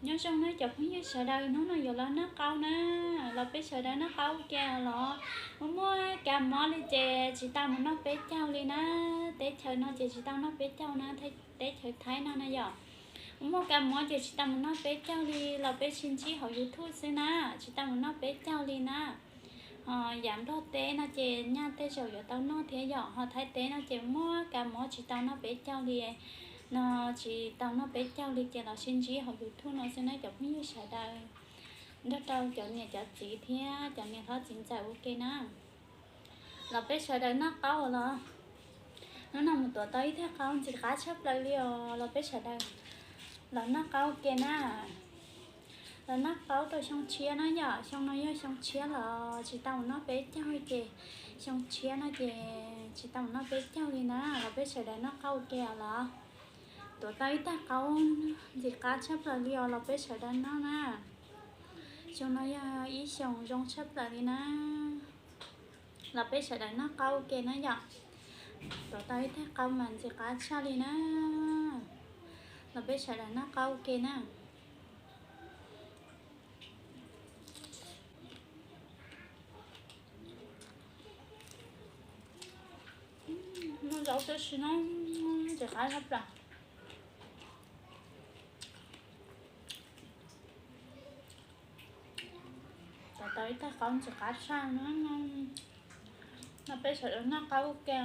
Nyob zoo na cov phooj ywg sawv daws, hnub no yuav los noj qaub na, los peb sawv daws noj qaub ua ke los. Muaj muaj kab mob li ces tsis tau mus noj peb caug li na, teb chaws no ces tsis tau noj peb caug na, teb chaws Thaib no na yom. Muaj muaj kab mob ces tsis tau mus noj peb caug li, los peb sib ntsib hauv YouTube xwb na, tsis tau mus noj peb caug li na. Ho yam Nplog teb no ces nyaj tej zaum yuav tau noj thiab yom, ho Thaib teb no ces muaj kab mob tsis tau noj peb caug li no, tsis tau noj peb caug li ces los sib ntsib hauv YouTube no xwb na cov phooj ywg sawv daws. Nrog rau cov niam cov txiv thiab cov niam hlob txiv ntxawm ua ke na. Los peb sawv daws noj qaub los. Hnub no mus tuav tau ib tag qaub ntxim qab tshaj plaws li os, los peb sawv daws los noj qaub ua ke na. Los noj qaub rau xyoo tshiab na yom, xyoo no yog xyoo tshiab los tsis tau mus noj peb caug ces xyoo tshiab no ces tsis tau mus noj peb caug li na, los peb sawv daws noj qaub ua ke os los. Tuav tau ib tag qaub ntxim qab tshaj plaws li os, los peb sawv daws noj na. Xyoo no yog ib xyoos zoo tshaj plaws li na. Los peb sawv daws noj qaub ua ke na yom. Tuav tau ib tag qaub mas ntxim qab tshaj li na. Los peb sawv daws noj qaub ua ke na. Noj zaub tib si na, ntxim qab tshaj plaws. Tuav tau ib tag qaub ntxim qab tshaj na. No peb sawv daws noj qaub ua ke,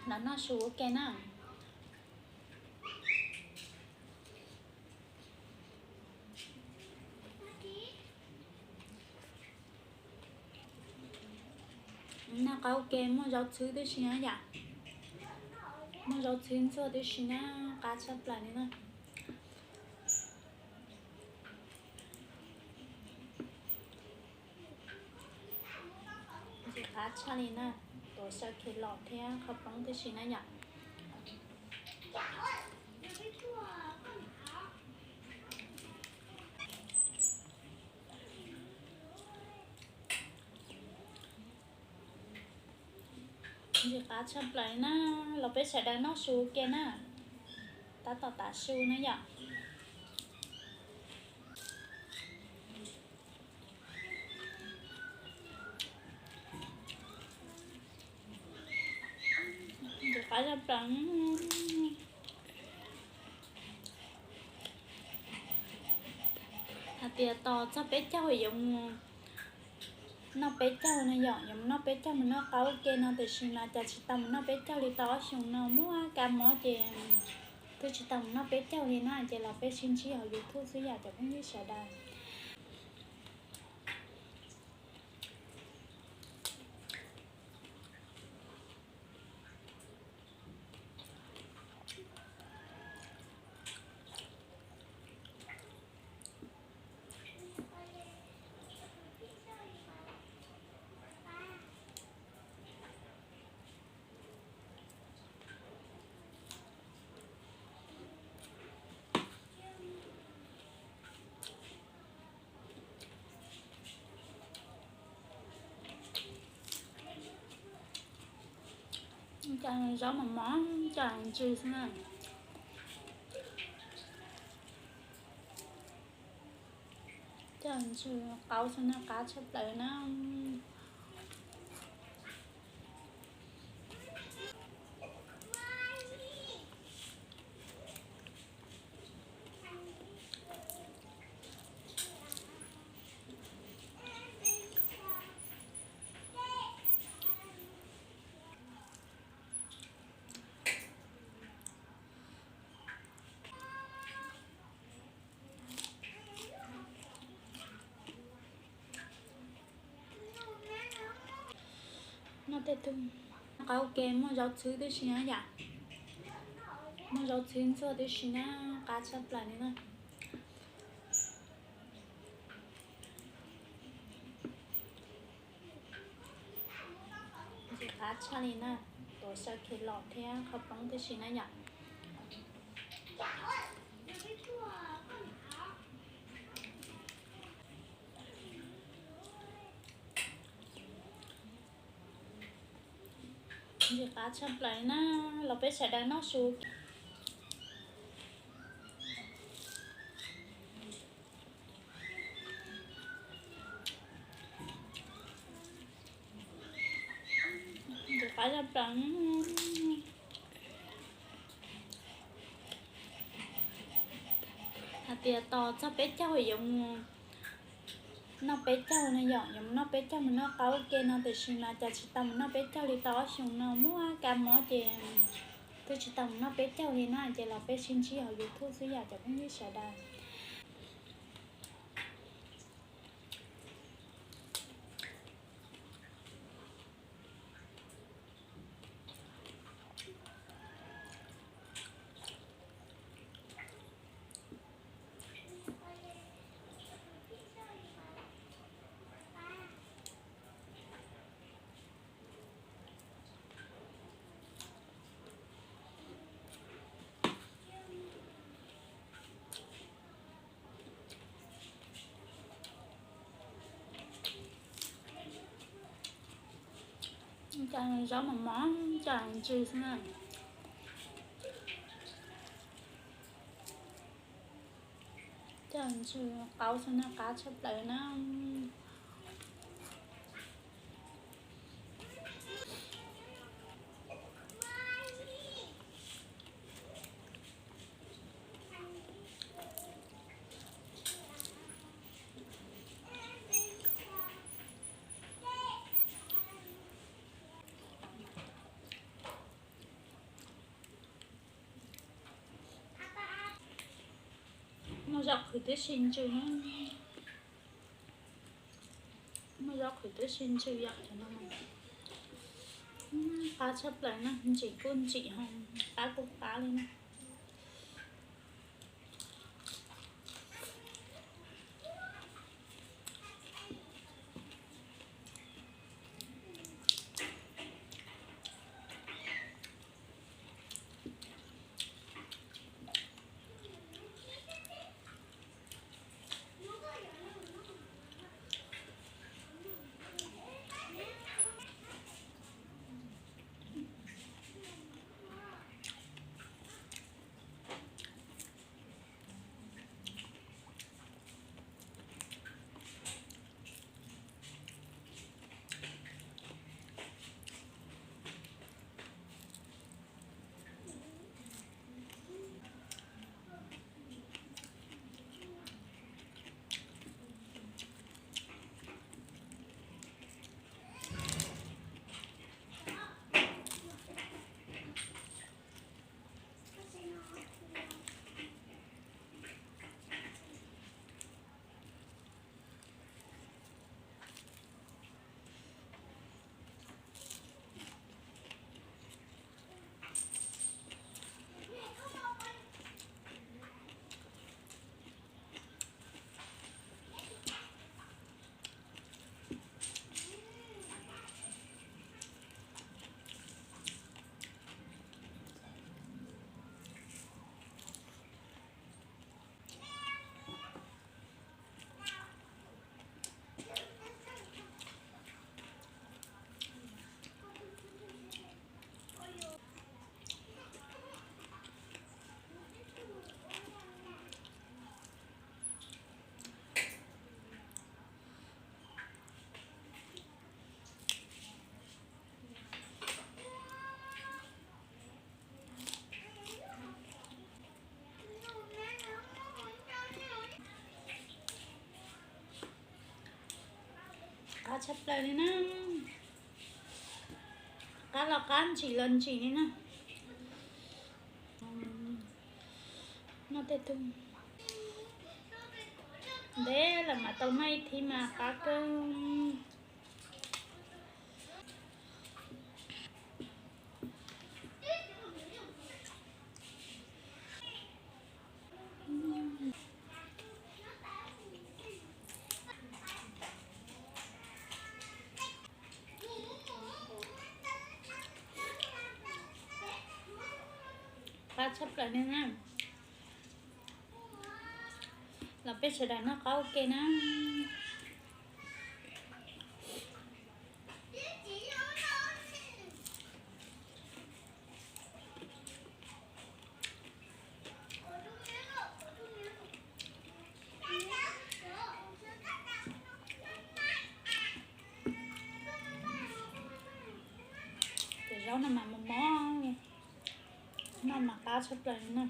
los noj su ua ke na. Noj qaub ua ke muaj zaub txhwb tib si na yom. Muaj zaub txhwb ntxuag tib si na, qab tshaj plaws li na. Ntxim qab tshaj li na, tuav xyaw khe los thiab qhov poob tib si na yom. Ntxim qab tshaj plaws na, los peb sawv daws noj su ua ke na, tab tom tav su na yom. Ntxim qab tshaj plaws. Hais tias tos txog peb caug yuav mus noj peb caug no yom, yuav mus noj peb caug mus noj qaub ua ke no tiam sis mas cas tsis tau mus noj peb caug li tau ob xyoos no muaj kab mob ces twb tsis tau mus noj peb caug li na ces los peb sib ntsib hauv YouTube xwb yom cov phooj ywg sawv daws. Cov zaub mos mos, cov ntsws xwb na. Cov ntsws qaub xwb na, qab tshaj plaws na. Noj tej tug qaub ua ke muaj zaub txhwb tib si na yom. Muaj zaub txhwb ntxuag tib si na, qab tshaj plaws li na. Ntxim qab tshaj li na, tuav xyaw khe los thiab qhov poob tib si na yom. Ntxim qab tshaj plaws na, los peb sawv daws noj su. Plaws. Hais tias tos txog peb caug yuav mus noj peb caug no yom, yuav mus noj peb caug mus noj qaub ua ke no, tiam sis mas cas tsis tau mus noj peb caug li, tau ob xyoos no muaj kab mob ces twb tsis tau mus noj peb caug li na, ces los peb sib ntsib hauv YouTube xwb yom cov phooj ywg sawv daws. Cov zaub mos mos, cov ntsws xwb na. Cov ntsws qaub xwb na, qab tshaj plaws na. Muaj zaub qhwv tib si ntsws na. Muaj zaub qhwv tib si ntsws yom, cov no qab tshaj plaws na, ntsim kuj ntsim, qab kuj qab li na. Qab tshaj plaws li na. Qab los qab, ntsim los ntsim li na. Noj tej tug ntev lawm mam tau noj ib thib mas qab kawg. Qab tshaj plaws li na. Los peb sawv daws noj qab ua ke na. Ces Tshaj plaws li na.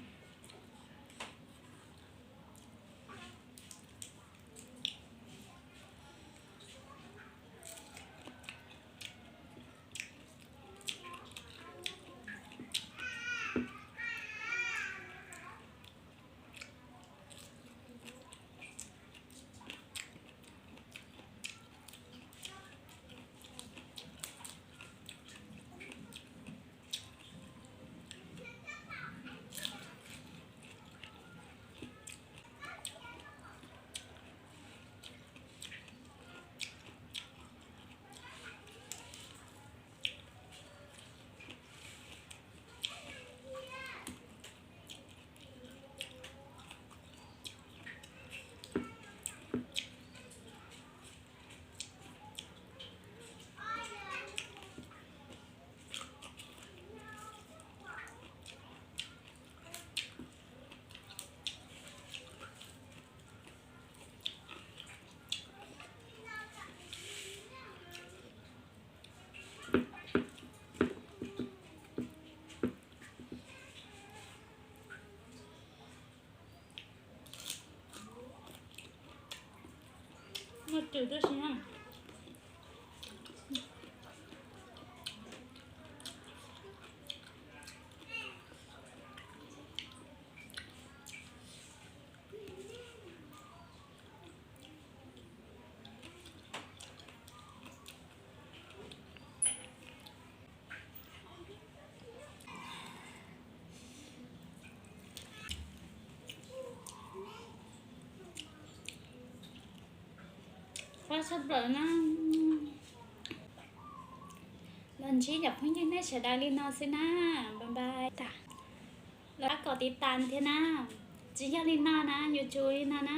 Noj twm tib si na. Qab tshaj plaws na. Los ntsib cov phooj ywg nej sawv daws li no xwb na. Bye bye tas. Los pab kom tiv tas thiab na. Tsis yog li no na, yuav tsum li no na.